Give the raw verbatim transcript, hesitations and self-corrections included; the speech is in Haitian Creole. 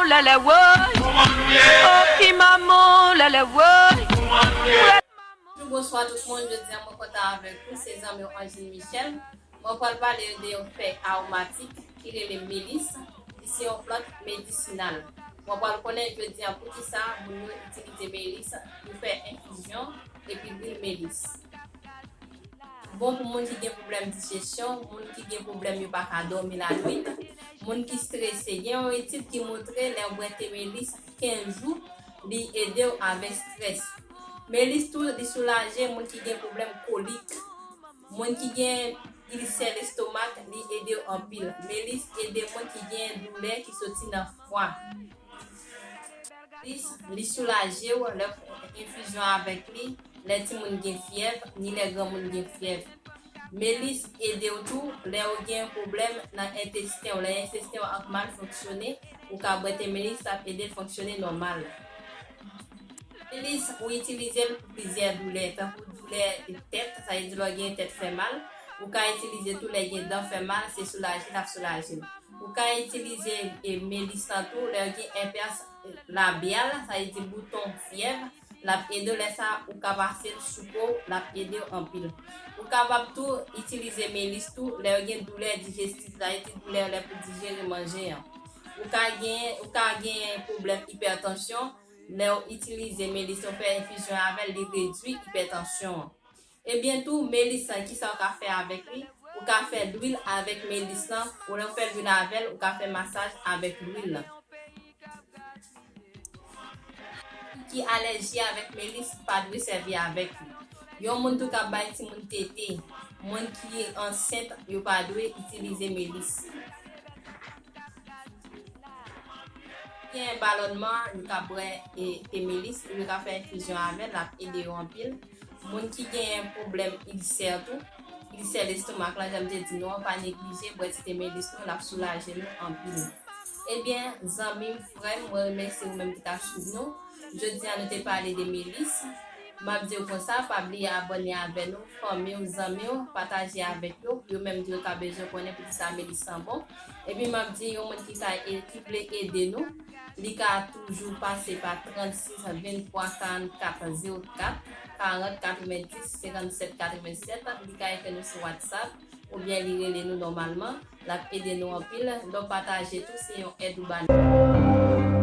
Lèlè woy, o ki manman lèlè woy. Bonjou, bonswa tout moun. Jodi a mwen kontan avèk ou, se zanmi w Angeline Michel. Mwen pral pale de yon fèy awomatik ki rele melis. Li se yon plant medisinal. Mwen pral konnen jodi a poukisa moun yo itilize melis pou fè enfizyon epi lwil melis. Bon pou moun ki gen pwoblèm dijesyon, moun ki gen pwoblèm yo pa ka dòmi lanwit, moun ki strese. Gen yon etid ki montre lè w bwè te melis kenz jou, li ede w avèk strès. Melis tou, li soulaje moun ki gen pwoblèm kolik. Moun ki gen ilsè lestomak, li ede w anpil. Melis ede moun ki gen doulè ki soti nan fwa. Li, li soulaje w lè w fè enfizyon avèk li, lè timoun gen fyèv, ni lè granmoun gen fyèv. Melis ede w tou lè w gen pwoblèm nan entesten w, lè entesten w ap mal fonksyone, ou ka bwè te melis, l ap ede l fonksyone nòmal. Melis, ou itilize l pou plizyè doulè, tankou doulè tèt, sa vle di lè w gen tèt fè mal. Ou ka itilize tou lè gen dan fè mal, se soulaje l ap soulaje l. Ou ka itilize, e, melis lan tou lè w gen èpès labyal, sa vle di bouton fyèv, l ap ede w. Lè sa, ou ka pase l sou po w, l ap ede w anpil. Ou kapab tou itilize melis tou lè w gen doulè dijestif, sa vle di doulè lè pou dijere manje an. Ou ka gen, ou ka gen pwoblèm ipètansyon, lè w itilize melis, ou fè enfizyon avè l, li redui ipètansyon an. Ebyen tou, melis lan, kisa w ka fè avèk li? Ou ka fè lwil avèk melis lan, ou lè w fè lwil avè l, ou ka fè masaj avèk lwil lan. Ki alèji avèk melis pa dwe sèvi avèk li. Yon moun tou k ap bay timoun tete, moun ki ansent, yo pa dwe itilize melis. Gen balònman, yo ka bwè, e, te melis, yo ka fè enfizyon avè l, l ap ede yo anpil. Moun ki gen pwoblèm ilsè tou, ilsè lestomak lan, jan m te di nou an, pa neglije bwè ti te melis nou, l ap soulaje nou anpil. Ebyen, zanmi m, frè m, mwen remèsye ou menm ki t ap swiv nou. Jodi a, nou te pale de melis. M ap di w konsa, pa bliye abòne avè nou, fanmi w, zanmi w, pataje avèk yo, pou yo menm tou yo ka bezwen konnen poukisa melis lan bon. Epi m ap di yon moun ki ka e-, ki vle ede nou, li ka toujou pase pa trannsis venntwa karannkat zewo kat, karant katrevenndis senkannsèt katrevennsèt, li ka ekri nou sou WhatsApp, oubyen li rele nou nòmalman, l ap ede nou anpil. Lè w pataje tou, se yon èd ou ba nou.